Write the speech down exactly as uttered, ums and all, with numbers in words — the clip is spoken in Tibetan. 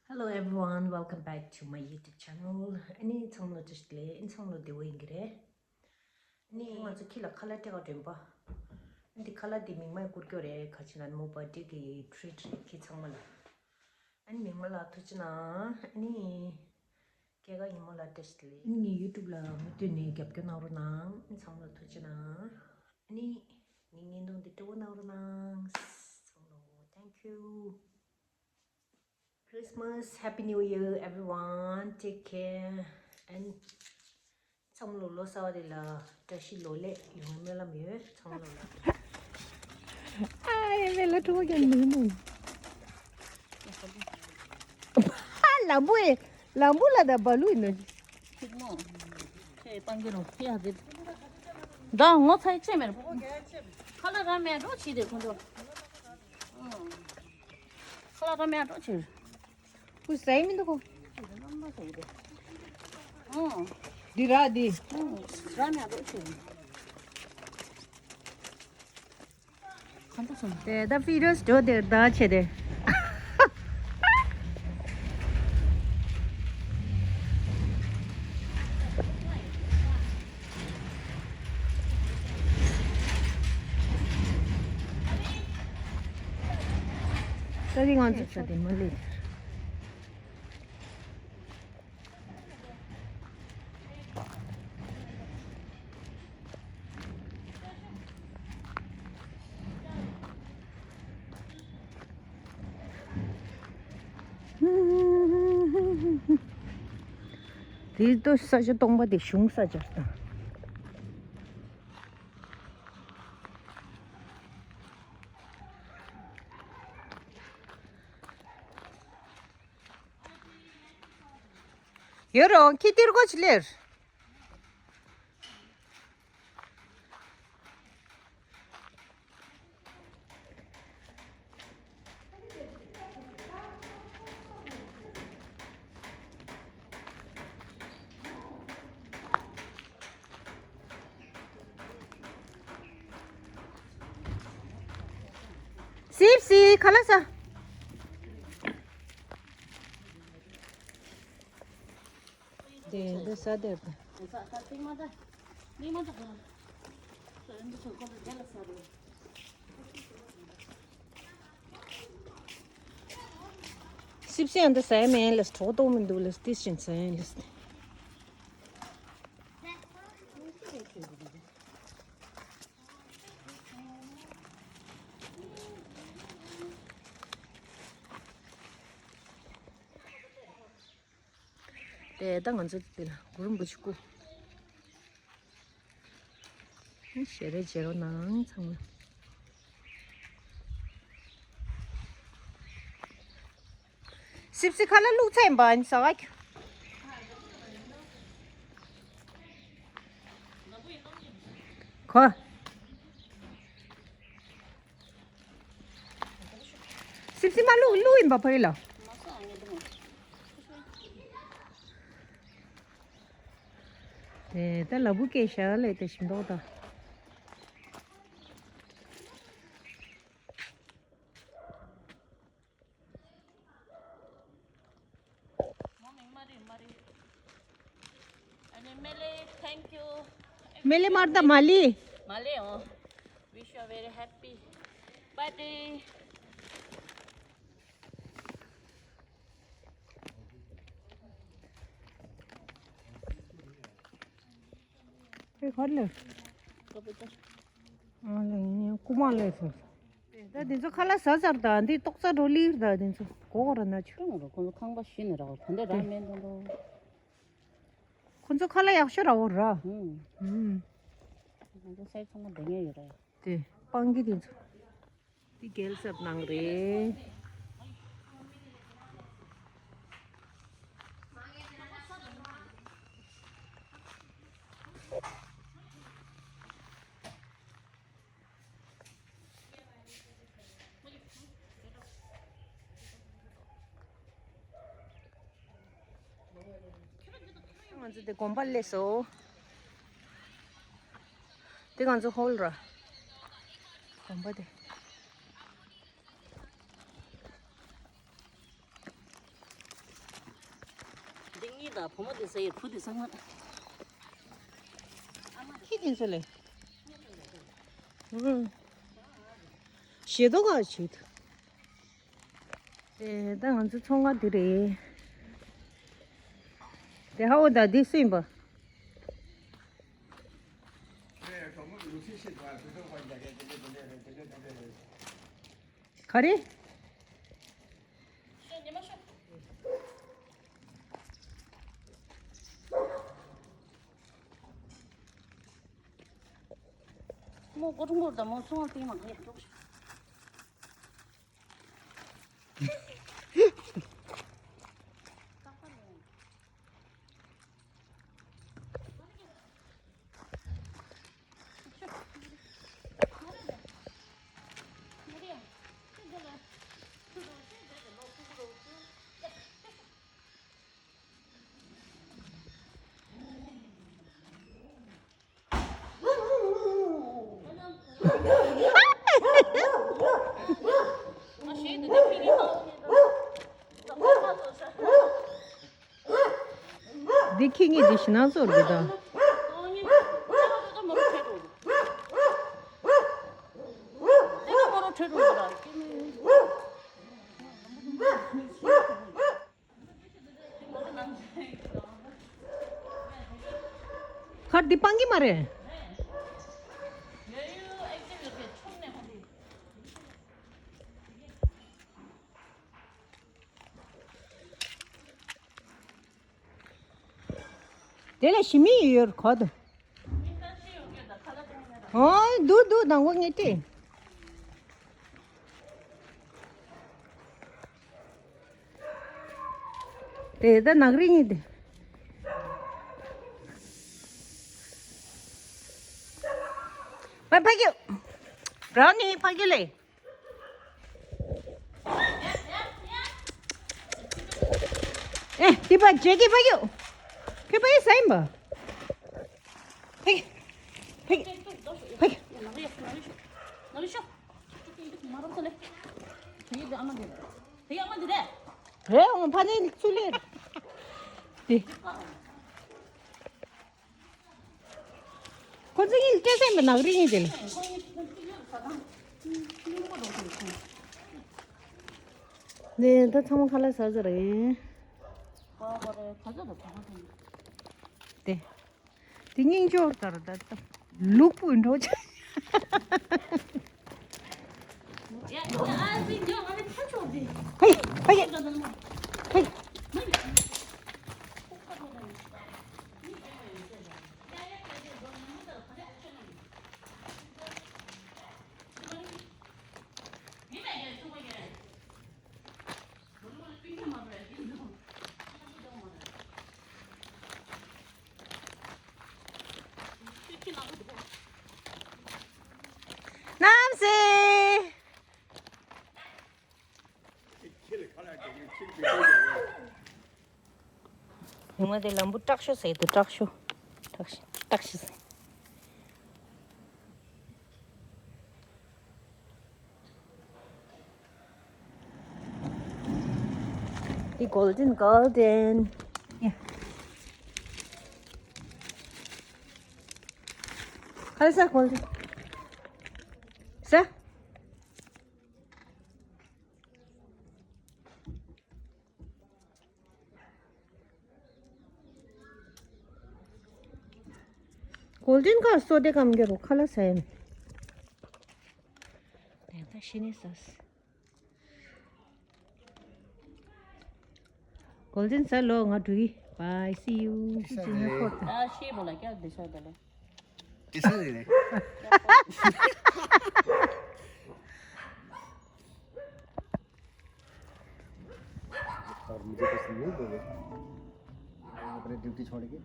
Hello everyone, welcome back to my YouTube channel. ཨ་ནི་ཚང་མ་ལ་བཀྲ་ཤིས་བདེ་ལེགས། ཨ་ནི་ཚང་མ་ལ་བདེ་པོ་ཡིན་གྱི་རེད། ཨ་ནི་ང་ཚོ་ཁྱི་ལ་ཁ་ལག་སྤྲད་ག་འགྲོ་ཡིན་པ། ཨ་ནི་ཁ་ལག་དེ་མིག་དམར་བསྐུར་གྱི་རེད། ག་ཅི་ལ་མོ་བར་ཌེ་གི་ཊི་རིཊ་རེད་ཁྱི་ཚང་མ་ལ། ཨ་ནི་མིག་དམར་ལ་ཐུགས་རྗེ་གནང་། ཨ་ནི་སྐྱེས་སྐར་ཉིན་མོ་ལ་བཀྲ་ཤིས་བདེ་ལེགས། ཨ་ནི་ངའི་ཡུ་ཊུབ་ལ་མུ་མཐུད་ནས་རྒྱབ་སྐྱོར་གནང་རོགས་གནང་། ཨ་ནི་ཚང་མ་ལ་ཐུགས་རྗེ་གནང་། ཨ་ནི་ངའི་བརྙན་ཐུང་འདི་སྤྲོ་པོ་གནང་རོགས་གནང་། ཚང་མ་ལ་thank you. Christmas, Happy New Year, everyone. Take care. And ཚང་མ་ལོ་ལོ་གསར་པ་དེ་ལ་བཀྲ་ཤིས་ལོ་ལེགས་ཡོང་བའི་སྨོན་ལམ་ཡོད། ཚང་མ་ལོ་ལ། ཨ་ཡེ་མེ་ལ་ཁྲོ་བོ་ཀྱང་མི་མོ། ཨ་ལམ་བུ་ཨེ། ལམ་བུ་ལ་ད་བ་ལུ་ཡིན་ནོ། ཁྱེད་མོ། ཁྱེད་སྤང་གི་རོ་ཡ་དེ། ད་ངོ་ཚ་ཡི་ཆེ་མེར། ཁ་ལག་ར་མེ་འགྲོ་ཆི་དེ་ཁོང་ཚོ། ཁ་ལག་ར་མེ་འགྲོ་ཆི། ཁུ་ཟའི་མི་འདུག་གོ། འདི་ར་འདི། ར་མེ་འགྲོ་ཆི། དེ་ད་ཕི་རོས་འགྲོ་དེར་ད་ཆེ་དེ། ད་རིང་ང་ཚོ་ཆ་དེ་མ་ལེ། དེ་ལྟོས་ས་ཆ་སྟོང་པ་དེ་གཞུང་ས་ཆ་དང་། ཡོད་རོང་ཁྱི་ཏིར་གོ་ཆི་ལེར། སིབ་སི་ཁ་ལ་ས། དེ་འདི་ས་དེར་དང་། སིབ་སི་ཨ་འདི་ཟ་ཡ་མེད་ལས་གྲོགས་གཏོང་མི་འདུག་ལས་ཏིས་ཅན་ཟ་ཡ་ལས། དེ་ད་ང་ཚོ་དེ་ལ་གུ་རུ་རིན་པོ་ཆེ་སྐུ། ཞེ་རེ་བྱེད་རོགས་གནང་ཚང་མ། སིབ་སི་ཁ་ལ་བླུགས་ཚར་ཡིན་པ་ཨ་ནི་ཟ་ག་ཁྱོད། ཁོ། སིབ་སི་མ་བླུགས་བླུགས་ཡིན་པ་ཕ་ཡི་ལ། དེ་ད་ལ་བུ་སྐད་ཤ་ལས་དེ་ཞིམ་མདོག་ད། མེ་ལེ་མར་ད་མ་ལི། མ་ལི་ཨོ། Wish you a very happy birthday. ཨེ་ག་ལེ། ཨ་ལེ་ཡིན་ནི་རྐུ་མ་ལས་སོ། ད་འདི་ཚོ་ཁ་ལག་ཟ་ཚར་ད་འདི་ཏོག་ཙ་རོ་ལིར་ད་འདི་ཚོ་གོ་གོ་ར་ན་ཆུ། ཀྲུང་རོ་ཁོང་ཚོ་ཁང་པ་ཤི་ནི་ར་བ་ད་འདི་ར་མེན་ད་འདོ། ཁོང་ཚོ་ཁ་ལག་ཡག་ཤོས་ར་བོ་ར། ཧུམ། ཧུམ། ཁོང་ཚོ་སའི་ཚང་མ་འདི་ངེ་ཡོད་ར། དེ་སྤང་གི་དེ་ཚོ། དེ་རྒྱལ་ཚབ་ནང་རེད། ང་ཚོ་དེ་དགོན་པ་སླེབས་སོང་། དེ་ང་ཚོ་ཧོལ་ར། དགོན་པ་དེ། ད་བུ་མོ་དེ་ཟ་ཡི་བུ་དེ་ཟ་ང་། ཁྱི་དེ་ཚོ་ལས། ཞེ་ཏོག་ག་བྱེད། དེ་ད་ང་ཚོ་ཚོང་ཁང་འདི་རེད། དེ་ཧ་འོ་ད་འདི་སུ་ཡིན་པ། ག་རེ། མོ་སྒོ་ཕྲུག་མོར་དང་མོ་ཚོང་བ་སྟེང་མ་ཁ་ཡག་ཅོག་འདི་ཁྱི་ངེད་འདི་ཞི་ནང་ཚོར་གི་ད། ཁར་འདི་སྤང་གི་མ་རེད། དེ་ལ་ཞི་མི་ཡོད་གོ་ད། ཨོ་འདུག་འདུག་དང་པོ་ངས་སྤྲད། དེ་ད་ནག་རིགས་ཡིན་ཏེ། ཕ་ཕ་གི། རང་ནི་ཕ་གི་ལེ། ཨེ་དེ་པ་ཇེ་གི་ཕ་གི། ཁྱོད་ཕ་གི་ས་ཡིན་པ། ཕ་གི། ཕ་གི། ཕ་གི། དེ་ཡི་ཨ་མ་འདི་རེད། དེ་ཡི་ཨ་མ་འདི་རེད། རེད་འོང་ཕ་ནི་ཚུ་ལེར། དེ། ཁོ་ཚོ་ཡིན་སྐད་སེམས་པ་ནག་རིགས་ཡིན་དེ་ལ། ནས་ད་ཚང་མ་ཁ་ལག་ཟ་ཟ་རེད། དེ། དེ་སྙིང་ཅོར་ལྟར་ད་ལྟ་ལུག་པོའི་འགྲོ་ཆ། ཧེ་ཧེ་ཧེ། གནམ་སེ། ཉི་མ་དེ་ལམ་བུ་དྲག་ཤོས་ཟེར་དུ་དྲག་ཤོས། དྲག་ཤོས་དྲག་ཤོས་ཟེར། འདི་གོལ་ཌེན་གོལ་ཌེན། ཡ། ཁ་ས་གོལ་ཌེན། ས། གོལ་ཌེན་ཀ་སོ་དེ་ཀམ་གྱི་རུ་ཁ་ལ་ས་ཡིན། དེ་ད་ཤི་ནི་སོ་སི། གོལ་ཌེན་ས་ལོ་ང་འགྲོ་གི། Bye, see you. ཨ་ཤེས་པོ་ལ་ཀྱ་དེ་ཤ་དེ་ལ། དེ་ས་རེད་རེད། ཁར་མི་འདུག་ག་སེམས་ཡོད་དགོས་རེད། ང་པ་རེད་ཌིའུ་ཊི་ཆོག་ལེ་གི།